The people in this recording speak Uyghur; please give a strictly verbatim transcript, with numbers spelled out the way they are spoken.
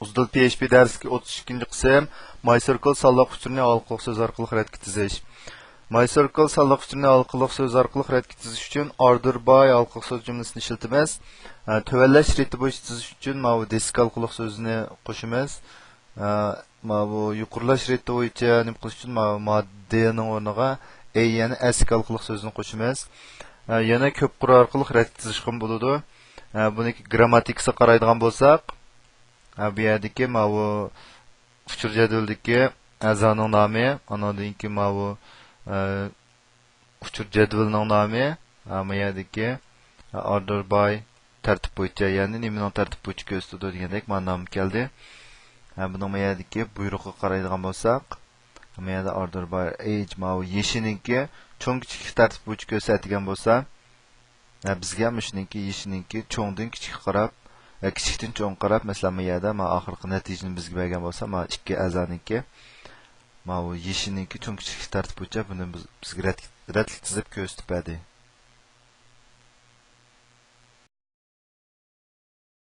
ئۇزدىل پي ئېچ پى دەرسلىكى ئوتتۇز ئىككىنچى قىسىم، MySQL سانلىق ئۇچۇرنى ھالقىلىق سۆز ئارقىلىق رەتكە تىزىش. MySQL سانلىق ئۇچۇرنى ھالقىلىق سۆز ئارقىلىق رەتكە تىزىش ئۈچۈن order by ھالقىلىق سۆز جۈملىسىنى ئىشلىتىمىز. ئە، تۆۋەنلەش رېتى بويىچە تىزىش ئۈچۈن ماۋۇ دىسك ھالقىلىق سۆزىنى قوشىمىز. ئە، ماۋۇ يۇقىرىلاش رېتى بويىچە نېمە قىلىش ئۈچۈن ماۋۇ ماددىنىڭ ئورنىغا ئەي، يەنى ئەسكى ھالقىلىق سۆزىنى قوشىمىز. ئە، يەنە كۆپ قۇر ئارقىلىق رەتكە تىزىشقىمۇ بولىدۇ. ئە، بۇنىڭكى گرامماتىكىسىغا قارايدىغان بولساق، ئە، بۇ يەردىكى ماۋۇ ئۇچۇر جەدۋىلىدىكى ئەزانىڭ نامى، ئانىڭدىن كېيىن ماۋۇ، ئە، ئۇچۇر جەدۋىلىنىڭ نامى، ئە، ما يەردىكى، ئە، order by تەرتىپ بويىچە، يەنى نېمىنىڭ تەرتىپ بويىچە كۆرسىتىدۇ دېگەندەك مانا نام كەلدى. ئە، بۇنىڭ ما يەردىكى بۇيرۇقىغا قارايدىغان بولساق، ما يەردە order by age، ماۋۇ يېشىنىڭكى چوڭ كىچىكلىك تەرتىپ بويىچە كۆرسەتكەن بولسا، ھە، بىزگە مۇشۇنىڭكى يېشىنىڭكى چوڭدىن كىچىككە قاراپ، ھە، كىچىكتىن چوڭغا قاراپ، مەسىلەن، ما يەردە ما ئاخىرقى نەتىجىنى بىزگە بەرگەن بولسا، ما ئىككى ئەزانىڭكى، ماۋۇ يېشىنىڭكى چوڭ كىچىكلىك تەرتىپ بويىچە بۇنى بىز، بىزگە رەت-، رەتلىك تىزىپ كۆرسىتىپ بەردى.